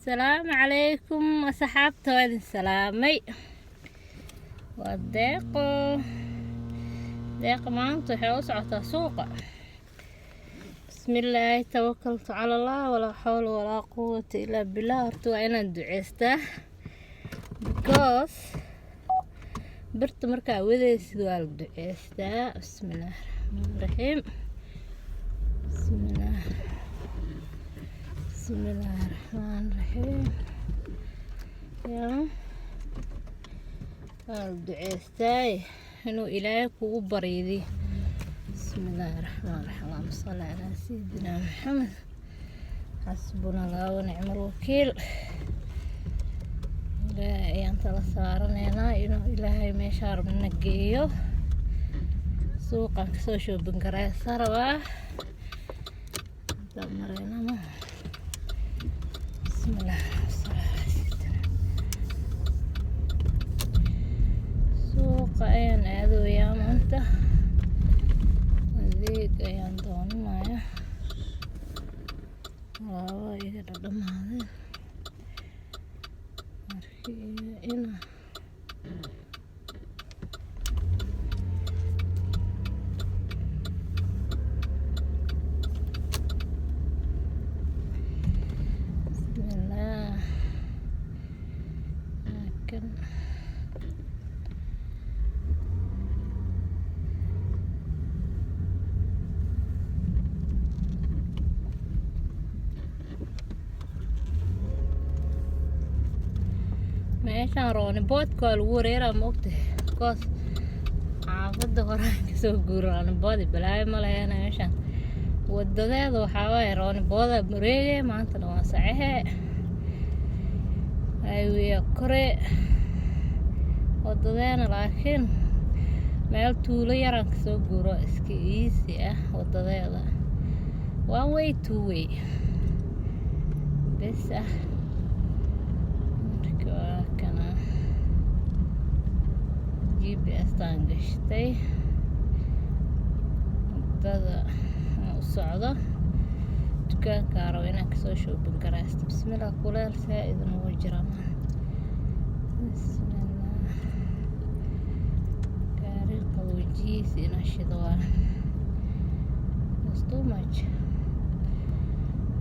Asalaamu calaykum asxaabta, waa idin salaamay. Waa Deeqo. Deeqa maanta waxay u socotaa suuqa. Bismillaahi, tawakaltu cala Allah, walaa xawla walaa quwata illaa billah. Horta waa inaan duceystaa, because birta markaa wadaysid waa la duceystaa. Bismillaahi raxmaani raxiim. Bismillaah, bismillaahi raxmaani raxiim. Yaa waa la duceystaa inuu Ilaahay kugu baryidi. Bismillaahi raxmaani raxiim. Allahuma salli calaa sayidina Maxamed. Xasbuna Allah wa nicmal wakiil. Ilaahay ayaan tala saaraneynaa inuu Ilaahay meeshaa rabna geeyo. Suuqan kasoo shopping gareysa rabaa. Hadaan mareynama. Bismillah, wasalaatu calaa sayidina. Suuqa ayaan aadayaa maanta, adeeg ayaan doonanayaa. Alaabo iga dhadhamaadeen markii ina. Bismillah, kan meeshaan roundabout-ka waa lagu wareeraa, ma ogtahay? Because xaafadda horaan kasoo guuro, roundabout balaayo ma laheena. Meeshaan wadadeeda waxaa waaye roundabout-a wareege. Maantana waa sacehe, highway kore wadadeena, laakiin meel tuulo yaraan kasoo guuro, iska easy ah wadadeeda, one way, two way bes ah. Marka waa kana GPS taan gashtay wadada aan u socdo, dukaankaa rabo inaan kasoo shopping garaysto. Bismillah, kuleel saa-idna wuu jiraa. Bismillah, gaari qaboojiyihiisa inaan shido waa. It's too much,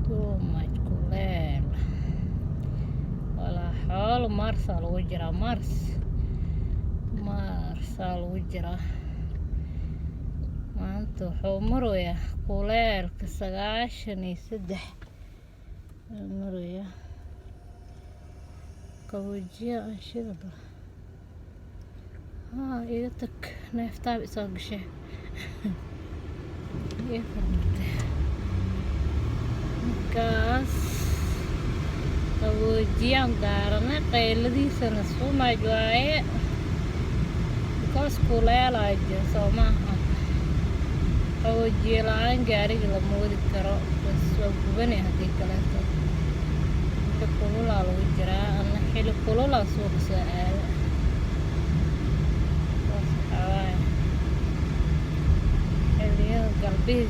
too much kuleel. Walaa xoolo, Marsaa lagu jiraa, Mars, Marsaa lagu jiraa. Maanta wuxuu maroyaa kuleelka 93 maroyaa. Qaboojiya aan shida bal. Haa, iga tag, neeftaab isoo gashay, iga furmatay. Markaas qaboojiyaan daaranay, qayladiisana sumaj waaye, because kuleelaa jiro, soo maaha? Qaboojiye la-aan gaariga lama wadi karo, bas waa gubanay. Haddii kaleeto xili kululaa lagu jiraa, ana xili kululaa suuqa soo aada. Saas waxaa waaye xilliyada galbihi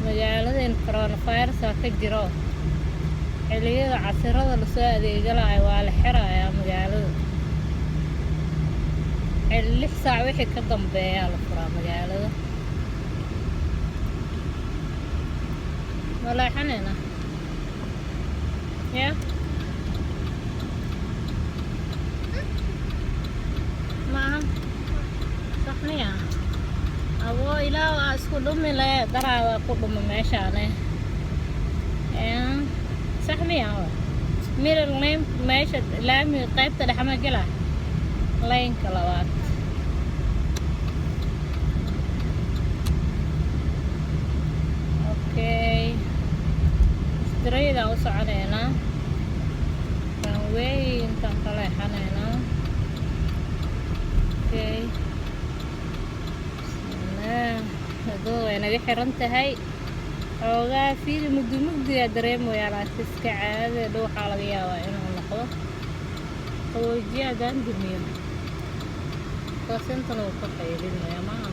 magaaladeen coronavirus-a ka jiro. Xilliyada casirada lasoo adeegalayo waa la xirayaa magaalada. Xilli 6 saac wixii ka dambeeyaa la furaa magaalada. Ma leexanayna ya ma ahan, sax miya? Aboo, ilaah, waa isku dhumi le, daraada ku dhuma meeshaane. Ya sax miya? Middle lane, meesha laamiga qaybta dhexe ma gela, lane-ka labaad. Okay, straight-aan u soconaynaa, kan weynkaan ka leexanaynaa. Okay, bismillaah. Wadada way naga xiran tahay. Xoogaa fiidi mugdi mugdigaa dareemayaa, laakiin iska caadi dhow. Waxaa laga yaabaa inuu noqdo qaboojiye haddaan dumiyo, kaas intana wuu ka qaylinaya. Maaha,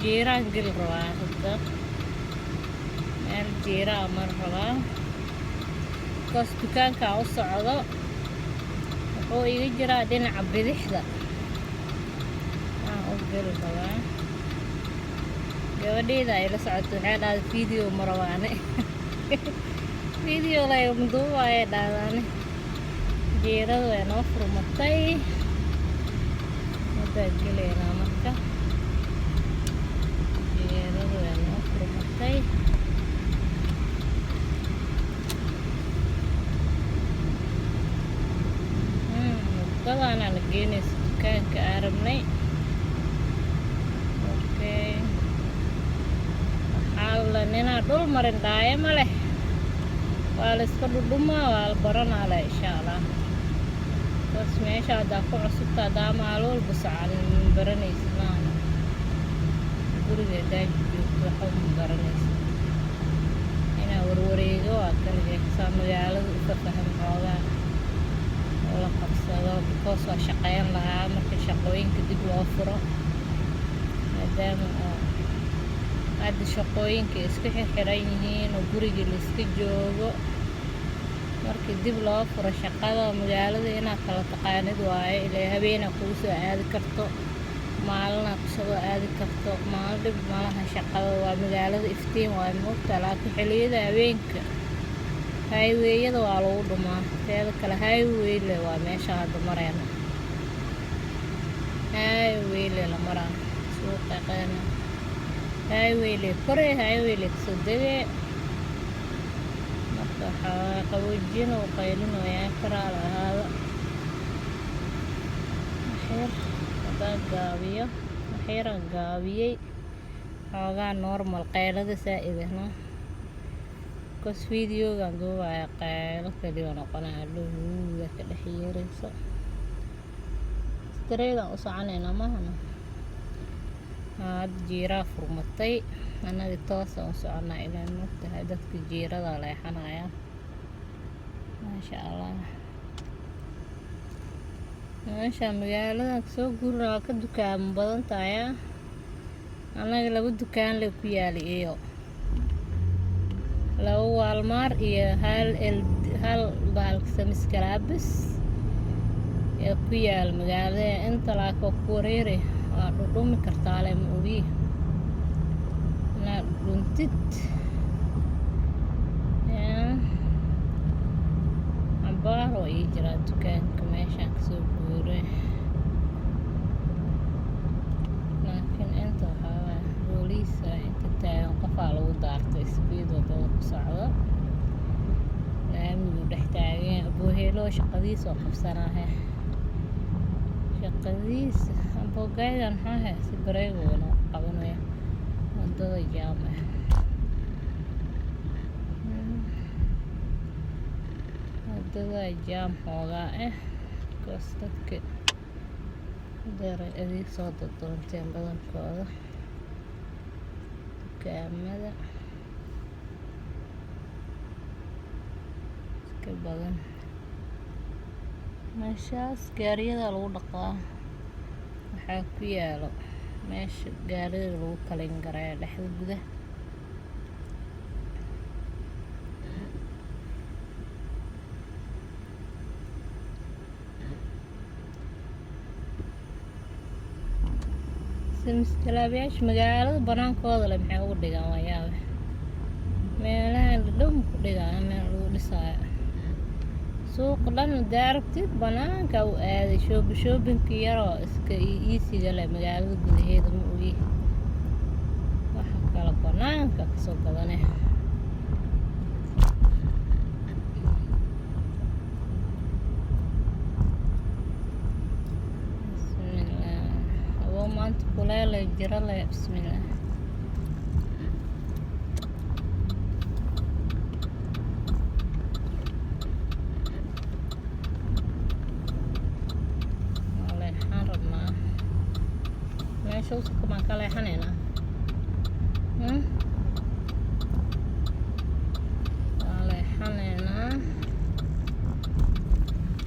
jiiraan geli rabaa hadda, meel jiiraa mar rabaa. Because dukaankaa u socdo wuxuu iga jiraa dhinaca bidixda aan u geli rabaa. Gabadheyda ay la socoto waxay dhahday, "Video ma rabaane, video laygama duubaayo," dhahdaane. Jeeradu way noo furmatay, haddaa gelaynaa. Marka jeeradu way noo furmatay. Wadadaana na geynaysa dukaanka aan rabnay. Okay, waxaa la ninaa dhul marin dhaayo ma leh, waa la iska dhudhumaa, waa la baranaa leh, insha Allah. Bas meesha haddaa ku cusubta, haddaa maalin walba socan, ma baranaysid maana. Guriga haddaa joogto, waxba ma baranaysid. Inaa warwareego waa kaligay saa magaalada u fafaham xoogaa oo la qabsado, because waa shaqeyn lahaa marka shaqooyinka dib loo furo, maadaama oo hadda shaqooyinka isku xirxiran yihiin oo guriga la iska joogo. Markii dib loo furo shaqada, magaalada inaad kala taqaanid waaye. Ilaa habeenaa kugu soo aadi karto, maalinaa kusoo aadi karto. Maalin dhib malaha, shaqada waa magaalada iftiin waaye, moogta. Laakiin xilliyada habeenka highway-yada waa lagu dhumaa. Teeda kale, highway le waa meesha hadda mareyna, highway le la maraa. Suuqa qeena highway le kore, highway le kasoo dege. Marka waxaa qaboojin uu qaylinayaa, karaal ahaada. Waxyar haddaan gaabiyo, waxyaraan gaabiyey xoogaa, normal. Qaylada saa-id ahna, because videogan duubaya qaylo kaliya noqonaya, dhowda ka dhex yeerayso. Straight aan u soconaynaa mahana. Hadda jiiraa furmatay, annaga toosaan u soconaa. Ilaan mogtahay dadka jiirada leexanaya. Maasha Allah, meesha magaaladan kasoo guurna waa ka dukaamo badan tahay. Annaga laba dukaan le ku yaali, iyo laba Walmart iyo hal el hal bahalka Sam's Club ee ku yaal magaalada. Inta laakiin waa ku wareere, waa dhudhumi kartaa le, ma ogi inaad dhuntid. Yaa cabaar oo ii jiraa dukaanka meeshaan kasoo guuray. Laakiin inta waxaa waaye booliisa inta taagan, qofaa lagu daartay speed wadada ku socdo, laamiguu dhex taagan yahay. Abooheelo shaqadiisa oo qabsanaahe, shaqadiisa abogaydan maxaa haysta, bareeguna qabanaya, wadada jaam ah. Wadada jaam xoogaa ah, because dadka deer ay adeeg soo doonteen badankooda, dukaamada iska badan. Meeshaas gaariyada lagu dhaqaa, waxaa ku yaalo meesha gaarida lagu kalin gareeyo dhexda gudaha. Sam's Club-yaasha magaalada banaankooda le maxay ugu dhigaan? Waa yaabe, meelahan dhow ku dhigaan, meel lagu dhisaayo suuqa dhan. Hadaa aragtid, banaanka u aaday shopping-ka yaroo iska easy-ga leh magaalada gudaheeda, ma ogi. Waxa kale banaanka kasoo gadane. Bismillah, abo maanta kuleel ay jiro leh. Bismillah. Waa leexan rabnaa, meesha usaka baan ka leexanaynaa. Waa leexanaynaa.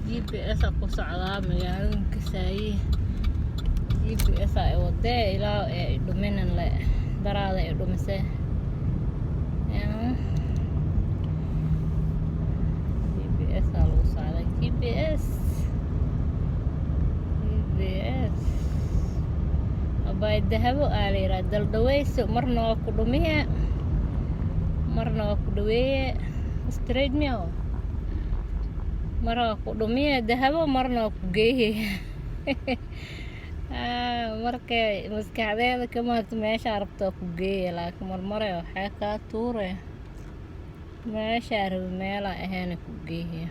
GPS aa ku socdaa magaalada Kasaayi. GPS aa i wadee, ilaa ee i dhuminin le, daraada i dhumisay. Dahabo aa la yidhaha, daldhaweyso. Marna waa ku dhumiye, marna waa ku dhaweeye. Straight miya? Mar waa ku dhumiye Dahabo, marna waa ku geeye. Markay maskaxdeeda ka maagto, meeshaa rabto waa ku geeye, laakiin marmare waxay kaa tuure meeshaa rabi, meelaa ahaana ku geeye.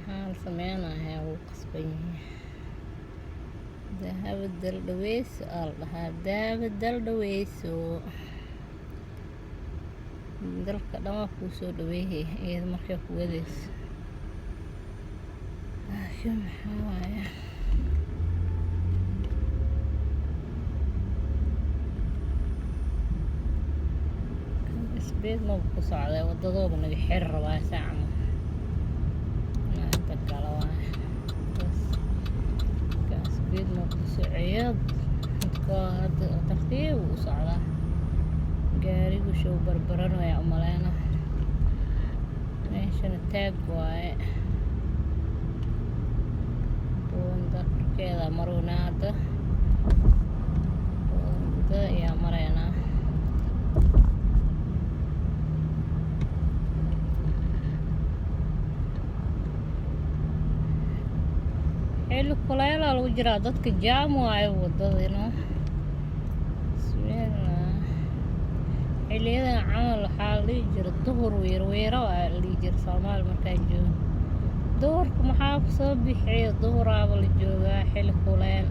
Maxaa la sameynayaa? Wuu qasban yahay. Dahabo daldhaweyso aa la dhahaa, Dahabo daldhaweyso. Dalka dhan waa kuu soo dhaweeyay iyada markay ku wadayso, laakiin maxaa waaye, kan speed maba ku socday, wadadooba naga xiri rabaa. Saacma inaa inta gala waaye bas. Kan speed ma ku socoyo dadka, hadda tartiib u socdaa gaarigu. Show barbaranaya umaleyna. Meeshana taag waaye, buunda korkeeda marownaa. Hadda buunda ayaa maraynaa. Xilli kuleelaa lagu jiraa, dadka jaam waayo wadada ino. Bismillah. Xiliyadan camal waxaa la dhihi jira duhur weerweero waa la dhihi jira Soomaali markaan joogo. Duhurka maxaa kusoo bixiya? Duhuraaba la joogaa, xilli kuleel.